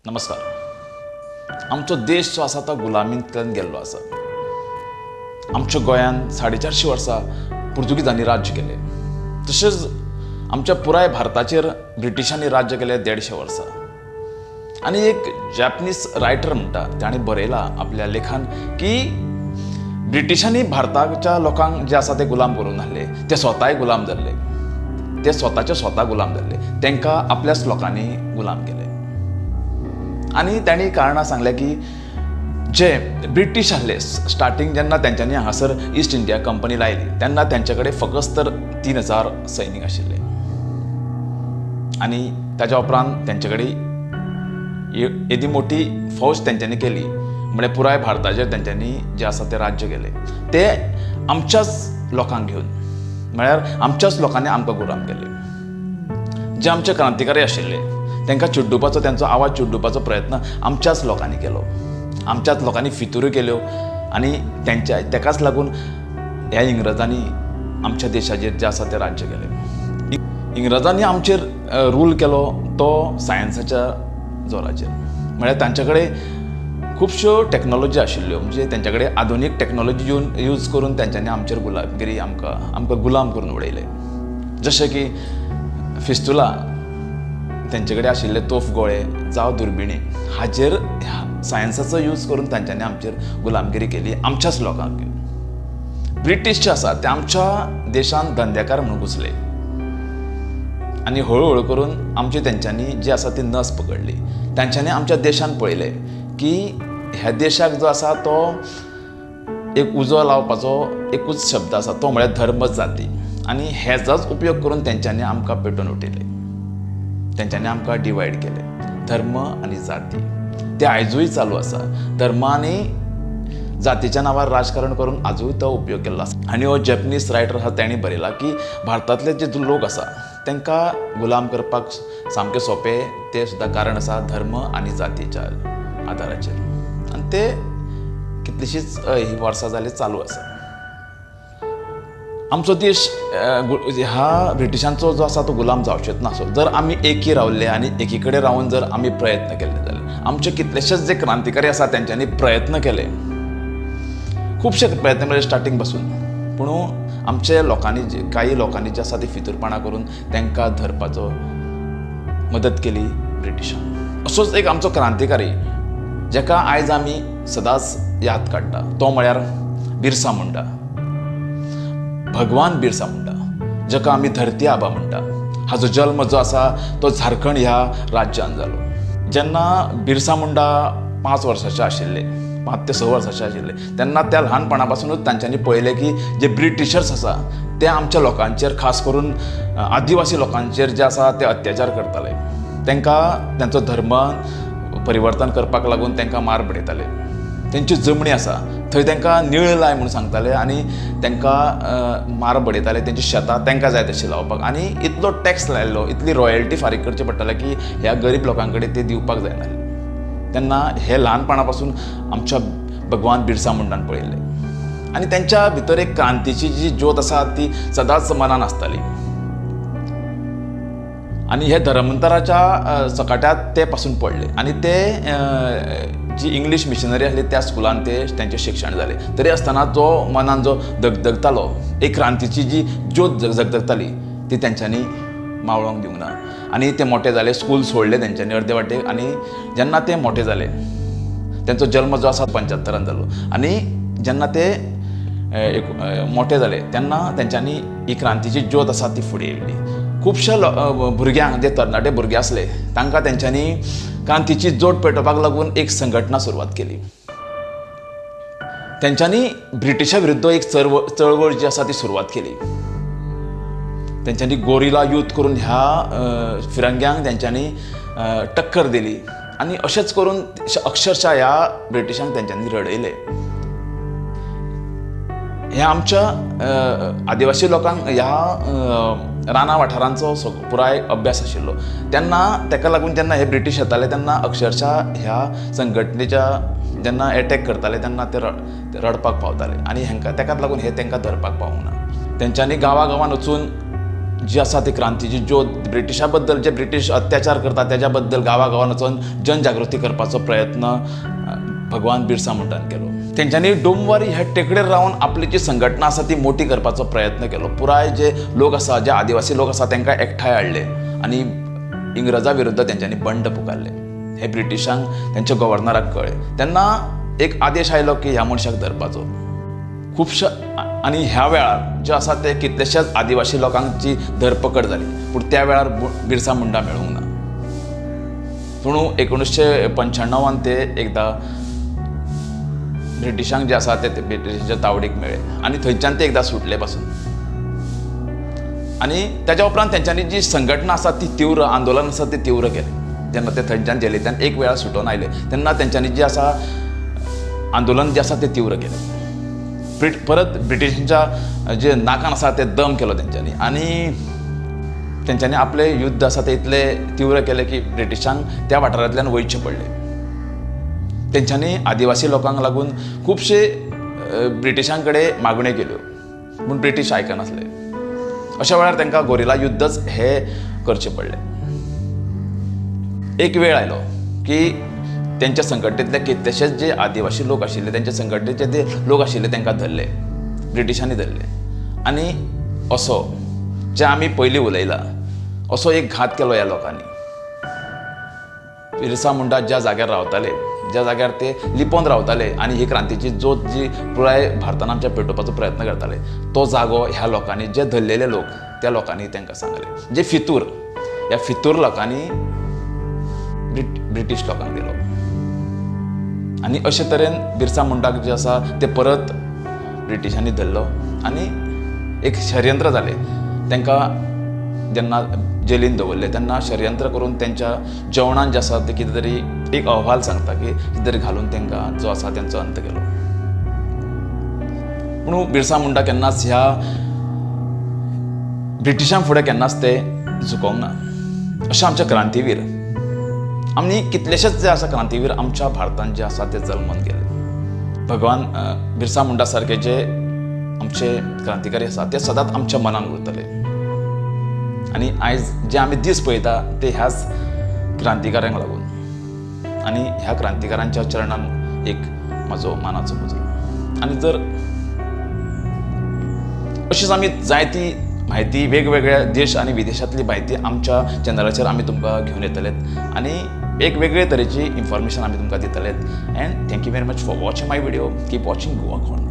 नमस्कार. आमचो देश जो आसा तो गुलामींतल्यान गेल्लो आसा. आमच्या गोंयांत 450 वर्सां पुर्तुगीजांनी राज्य केलें, तशेंच आमच्या पुराय भारताचेर ब्रिटिशांनी राज्य केलें 150 वर्सां. आनी एक जॅपनीज रायटर म्हणटा, ताणें बरयलां आपल्या लेखान की ब्रिटिशांनी भारताच्या लोकांक जे आसा ते गुलाम करून हाडले, ते स्वताय गुलाम जाल्ले, ते स्वताचे स्वता गुलाम जाल्ले, तांकां आपल्याच लोकांनी गुलाम केले. आनी तांणी कारणां सांगलें की जे ब्रिटीश आसले स्टार्टींग जेन्ना तेंच्यांनी हांगासर ईस्ट इंडिया कंपनी लायली तेन्ना तेंचे कडेन फकत तर 3000 सैनीक आशिल्ले आनी ताच्या उपरांत तेंचे कडेन येदी मोठी फौज तेंच्यांनी केली, म्हळ्यार पुराय भारताचेर तेंच्यांनी जें आसा तें राज्य केलें, ते आमच्याच लोकांक घेवन, म्हळ्यार आमच्याच लोकांनी आमकां गुलाम केले. जे आमचे क्रांतिकारी आशिल्ले तांकां चिड्डुपाचो, तेंचो आवाज चिड्डुपाचो प्रयत्न आमच्याच लोकांनी केलो, आमच्याच लोकांनी फितुऱ्यो केल्यो आनी तेंच्या तेकाच लागून ह्या इंग्रजांनी आमच्या देशाचेर जें आसा तें राज्य केलें. इंग्रजांनी आमचेर रूल केलो तो सायन्साच्या जोराचेर, म्हळ्यार तांचे कडेन खुबश्यो टॅक्नोलॉजी आशिल्ल्यो, म्हणजे तेंच्या कडेन आधुनीक टॅक्नोलॉजी यूज करून तेंच्यांनी आमचेर गुलामगिरी, आमकां गुलाम करून उडयले. जशें की फिस्तुला, तेंचे कडेन आशिल्ले तोफ गोळे जावं दुर्बिणी, हाचेर सायन्साचो यूज करून तांच्यांनी आमचेर गुलामगिरी केली, आमच्याच लोकांक. ब्रिटीश जे आसा ते आमच्या देशांत धंदेकार म्हणून घुसले आनी हळुहळू करून आमचे तेंच्यांनी जे आसा ती नस पकडली. तांच्यांनी आमच्या देशान पळयलें की ह्या देशाक जो आसा तो एक उजो लावपाचो एकूच शब्द आसा, तो म्हळ्यार धर्म, जाती, आनी हेजोच उपयोग करून तेंच्यांनी आमकां पेटोवन उठयले, तेंच्यांनी आमकां डिवायड केले, धर्म आनी जाती. ते आयजूय चालू आसा, धर्म आनी जातीच्या नांवार राजकारण करून आजूय तो उपयोग केल्लो आसा. आनी हो जॅपनीज रायटर आसा तेणी बरयला की भारतांतले जे लोक आसा तांकां गुलाम करपाक सामकें सोंपें, तें सुद्दां कारण आसा धर्म आनी जातीच्या आदाराचेर, आनी ते कितलीशींच ही वर्सां जालीं चालू आसा. आमचो देश ह्या ब्रिटिशांचो जो आसा तो गुलाम जावचेच नासलो जर आमी एकी रावले आनी एकी कडेन रावन जर आमी प्रयत्न केले जाल्यार. आमचे कितलेशेच जे क्रांतिकारी आसा तेंच्यांनी प्रयत्न केले, खुबशे प्रयत्न केले स्टार्टींग पासून, पूण आमचे लोकांनी जे काही लोकांनी जे आसा ती फितूरपणां करून तांकां धरपाचो मदत केली ब्रिटिशान. असोच एक आमचो क्रांतिकारी जेका आयज आमी सदांच याद काडटा तो म्हळ्यार बिरसा मुंडा, भगवान बिरसा मुंडा, जेका आमी धरती आबा म्हणटा. हाजो जल्म जो आसा तो झारखंड ह्या राज्यांत जालो. जेन्ना बिरसा मुंडा 5 वर्साचे आशिल्ले, 5 ते 6 वर्साचे आशिल्ले, तेन्ना त्या ल्हानपणा पासुनूच तांच्यांनी पळयलें की जे ब्रिटिशर्स आसा ते आमच्या लोकांचेर, खास करून आदिवासी लोकांचेर जे आसा ते अत्याचार करताले, तांकां तांचो धर्म परिवर्तन करपाक लागून तांकां मार बडयताले. तेंची जमणी आसा थंय तांकां निळ लाय म्हूण सांगताले आनी तांकां मार बडयताले, तेंची शेतां तांकां जाय तशी लावपाक, आनी इतलो टॅक्स लायल्लो, इतली रॉयल्टी फारीक करची पडटाले की ह्या गरीब लोकां कडेन ते दिवपाक जायनासले. तेन्ना हे ल्हानपणा पासून आमच्या भगवान बिरसा मुंडान पळयल्लें आनी तेंच्या भितर एक क्रांतीची जी ज्योत आसा ती सदांच मनान आसताली. आनी हे धर्मांतराच्या चकाट्यांत ते पासून पडले आनी ते जी इंग्लीश मिशनरी आसली त्या स्कुलान ते तेंचें शिक्षण जालें. तरी आसतना तो मनान जो दगदगतालो, एक क्रांतीची जी ज्योत जगदगताली ती तेंच्यांनी मावळोंक दिवंक ना आनी ते मोठे जाले, स्कूल सोडलें तेंच्यांनी अर्दे वाटेक. आनी जेन्ना ते मोठे जाले, तेंचो जल्म जो आसा 75 जालो, आनी जेन्ना ते मोठे जाले तेन्ना तेंच्यांनी ही क्रांतीची ज्योत आसा ती फुडें येयली. खुबश्या भुरग्यांक, जे तरणाटे भुरगे आसले तांकां तेंच्यांनी क्रांतीची जोत पेटोवपाक लागून एक संघटना सुरवात केली. तेंच्यांनी ब्रिटिशा विरुद्ध एक चळवळ जी आसा ती सुरवात केली. तेंच्यांनी गोरिला युद्ध करून ह्या फिरंग्यांक तेंच्यांनी टक्कर दिली आनी अशेंच करून अक्षरशः ह्या ब्रिटिशांक तेंच्यांनी रडयले. ह्या आमच्या आदिवासी लोकांक ह्या राना वाठारांचो पुराय अभ्यास आशिल्लो, तेन्ना तेका लागून जेन्ना हे ब्रिटीश येताले तेन्ना अक्षरशः ह्या संघटनेच्या जेन्ना एटॅक करताले तेन्ना ते रडपाक पावताले आनी हेंकां तेकाच लागून हे तांकां धरपाक पावूंक ना. तेंच्यांनी गांवा गांवान वचून जी आसा ती क्रांतीची ज्योत ब्रिटिशा बद्दल जे ब्रिटीश अत्याचार करता तेज्या बद्दल गांवा गांवान वचून जनजागृती करपाचो प्रयत्न भगवान बिरसा मुंडान केलो. तेंच्यांनी डोमवारी ह्या टेकडेर रावन आपली जी संघटना आसा ती मोठी करपाचो प्रयत्न केलो. पुराय जे लोक आसा, जे आदिवासी लोक आसा तांकां एकठांय हाडले आनी इंग्रजा विरुद्ध तेंच्यांनी बंड पुकारले. हे ब्रिटिशांक तेंच्या गव्हर्नराक कळ्ळें तेन्ना एक आदेश आयलो की ह्या मनशाक धरपाचो. खुबशा आनी ह्या वेळार जे आसा ते कितलेशेच आदिवासी लोकांची धरपकड जाली, पूण त्या वेळार बिरसा मुंडा मेळूंक ना. पूण 1995 ते एकदां ब्रिटिशांक जे आसा ते ब्रिटिशांच्या तावडीक मेळ्ळे आनी थंयच्यान ते एकदां सुटले पासून. आनी ताच्या उपरांत तेंच्यांनी जी संघटना आसा ती तीव्र आंदोलन आसा ते तीव्र केलें. जेन्ना ते थंयच्यान जेलींतल्यान एक वेळार सुटोवन आयले तेन्ना तेंच्यांनी जे आसा आंदोलन जे आसा ते तीव्र केलें. परत ब्रिटिशांच्या जे नाकान आसा ते दम केलो तेंच्यांनी आनी तेंच्यांनी आपलें युद्ध आसा ते इतले तीव्र केलें की ब्रिटिशांक त्या वाठारांतल्यान वयचें पडलें. तेंच्यांनी आदिवासी लोकांक लागून खुबशे ब्रिटिशां कडेन मागण्यो केल्यो, पूण ब्रिटीश आयकनासले. अशा वेळार तांकां गोरिला युद्धच हे करचें पडलें. एक वेळ आयलो की तेंच्या संघटनेंतले कितलेशेच जे आदिवासी लोक आशिल्ले, तेंच्या संघटनेचे जे लोक आशिल्ले तांकां धरले, ब्रिटिशांनी धरले. आनी असो जे आमी पयलीं उलयला असो एक घात केलो ह्या लोकांनी. बिरसा मुंडा ज्या जाग्यार रावताले, ज्या जाग्यार ते लिपोवन रावताले आनी ही क्रांतीची ज्योत जी पुराय भारतान आमच्या पेटोवपाचो प्रयत्न करताले तो जागो ह्या लोकांनी जे धरलेले लोक त्या लोकांनी तांकां सांगलें. जे फितूर, ह्या फितूर लोकांनी ब्रिटीश लोकांक दिलो. आनी अशे तरेन बिरसा मुंडाक जे आसा ते परत ब्रिटिशांनी धरलो आनी एक षडयंत्र जालें. तांकां जेन्ना जेलीन दवरले तेन्ना षडयंत्र करून तेंच्या जेवणान जें आसा तें कितें तरी एक अहवाल सांगता की कितें तरी घालून तांकां जो आसा तेंचो अंत केलो. पूण बिरसा मुंडा केन्नाच ह्या ब्रिटिशां फुडें केन्नाच ते झुकोंक ना. अशे आमचे क्रांतीवीर, आमी कितलेशेच जे आसा क्रांतीवीर आमच्या भारतांत जे आसा ते जल्मून गेले. भगवान बिरसा मुंडा सारके जे आमचे क्रांतिकारी आसा ते सदांच आमच्या मनान उरतले. आनी आयज जे आमी दीस पळयता ते ह्याच क्रांतिकाऱ्यांक लागून आनी ह्या क्रांतिकारांच्या चरणान एक म्हाजो मानाचो मुजरो. आनी जर अशीच आमी जायती म्हायती वेगवेगळ्या देश आनी विदेशांतली म्हायती आमच्या चॅनलाचेर आमी तुमकां घेवन येतले आनी एक वेगळे तरेची इन्फॉर्मेशन आमी तुमकां दितले. And thank you very much for watching my video. Keep watching Goa corner.